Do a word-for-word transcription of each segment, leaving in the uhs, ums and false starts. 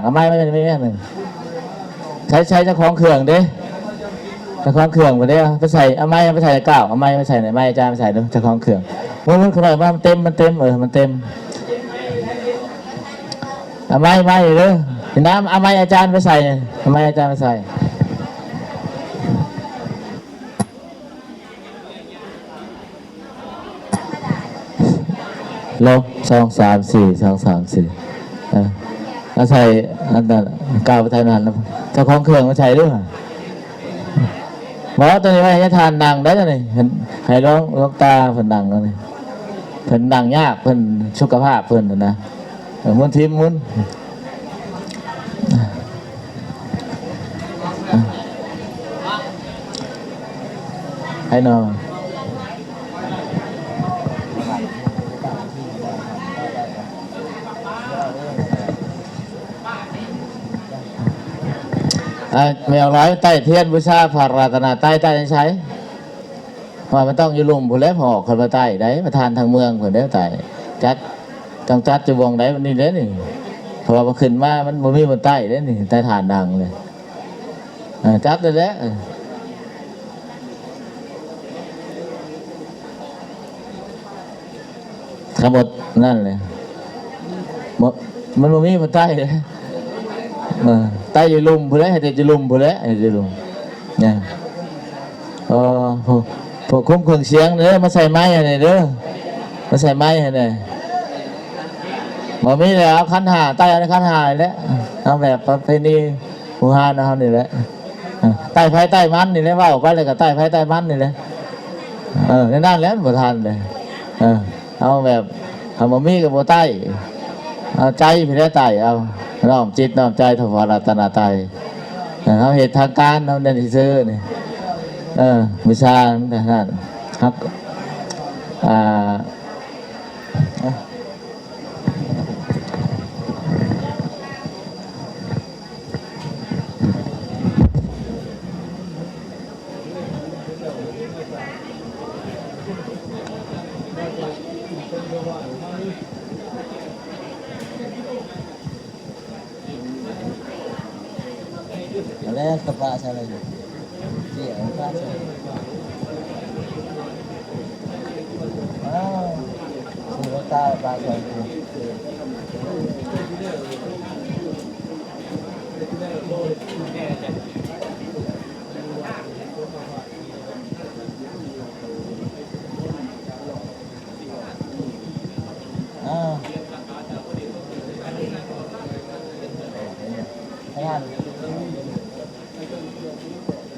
เอาไม้ไม่ไม่ไม่หนึ่งใช้ใช้เจ้าของเครื่องเด้เจ้าของเครื่องไปเด้ไปใส่เอาไม้ไปใส่ก้าวเอาไม้ไปใส่ในไม้อาจารย์ไปใส่ดูเจ้าของเครื่องมันมันขนาดว่ามันเต็มมันเต็มเออมันเต็มเอาไม้ไม้เด้อน้ำเอาไม้อาจารย์ไปใส่เอาไม้อาจารย์ไปใส่ ลบสองสามสี่สองสามสี่เอออาศัยอันนั้นก้าวไปทางนั้นแล้วเจ้าของเครื่องมาใส่ด้วยหมอตัวนี้ว่าให้ทานดังได้ตัวนี้เห็นให้ร้องร้องตาเพิ่นดังแล้วนี่เพิ่นดังยากเพิ่นสุขภาพเพิ่นนะเออมุนทิมมุน ให้นอนอ่ะแมวร้อยใต้เทียนบูชาพระรัตนตรัยใต้ในใช้ ว่ามันต้องอยู่ลุ่มผู้นแหละพอคนมาใต้ได้ประธานทางเมืองคนได้ใต้จัดต้องจัดจะวงได้นี่เด้นี่เพราะว่ามันขึ้นมามันบ่มีบนใต้เด้นี่ใต้ฐานดังเลยอ่าจัดเลยแหละทั้งหมดนั่นเลยบ่มันบ่มีบนใต้เลยเออใต้อยู่ลุ่มผู้นแหละให้แต่อยู่ลุ่มผู้นแหละให้แต่อยู่ลุ่มเนี่ย เออพวกพวกคุมเครื่องเสียงเด้อมาใส่ไม้ให้หน่อยเด้อมาใส่ไม้ให้หน่อยบ่มีแล้วเอาขันห้าใต้เอาขันห้านี่แหละเอาแบบประเพณีหมู่ฮานเฮานี่แหละอ่ะใต้ไผใต้มันนี่แหละเว้าไปแล้วก็ใต้ไผใต้มันนี่แหละเออในนั้นแหละบ่ทันเลยเออเอาแบบ คำบ่มีก็บ่ใต้เอาใจพีแหละใต้เอาน้อมจิตน้อมใจถวายรัตนตรัยเออเฮาเฮ็ดทางการเฮานั่นซื่อๆนี่เออวิชามันก็นั่นครับอ่าแล้วกระปะใส่อะไรอยู่เกี่ยวกระปะใส่อ้าวคือว่าตาปลาใส่อยู่ อ่าประธาน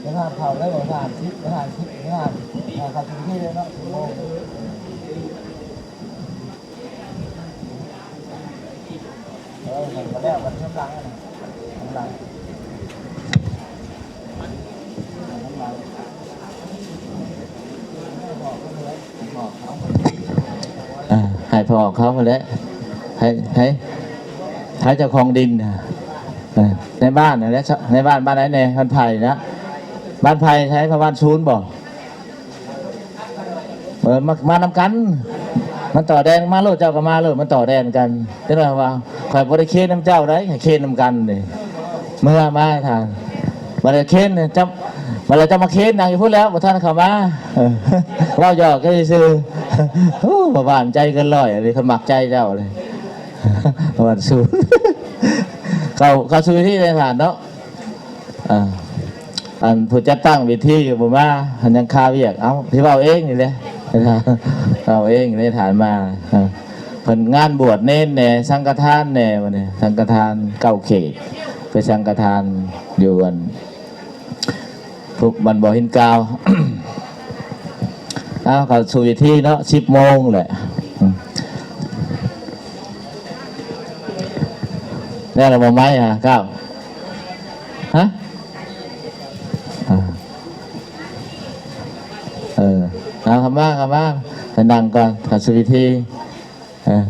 ประธานเผาได้บ่ประธานสิบประธานสิบประธานอ่าครับถึงที่เลยเนาะถึงโมงเออมันก็แล้วมันกำลังอะนะกำลัง อ่าให้พ่อเขามาแล้วให้ให้ให้เจ้าของดินนะเออในบ้านนะและในบ้านบ้านไหนเนี่ยบ้านไผ่นะบ้านไผ่ใช่พระบ้านซูนบอก เออมามานำกัน มันต่อแดนมาโลดเจ้าก็มาโลดมันต่อแดนกันจังได๋ว่าข่อยบ่ได้เคนนำเจ้าได๋ให้เคนนำกันนี่เมื่อมาทางบ่ได้เคนจำบ่ได้จะมาเคนนั่งอยู่พุ้นแล้วบ่ทันเข้ามาเออเว้าหยอกกันซื่อๆโอ้บ่หวานใจเกินร้อยอันนี้เขามักใจเจ้าเลยหวานสูงเข้าเข้าสู่พิธีในฐานเนาะ อ่าอันผู้จัดตั้งเวทีก็บ่มาอันยังคาเวียกเอ้าที่เว้าเองนี่แหละเว้าเองนี่ฐานมาอ่าเพิ่นงานบวชเณรแหน่สังฆทานแหน่วันนี้สังฆทานเก้าเขตไปสังฆทานอยู่อันพวกมันบ่หินกาว เอาเข้าสู่พิธีเนาะสิบโมงแหละอืมได้ละบ่ไม้ฮะเก้าฮะอ่าเออเอาคำว่าคำว่าไปนั่งก่อนเข้าสู่พิธีเออ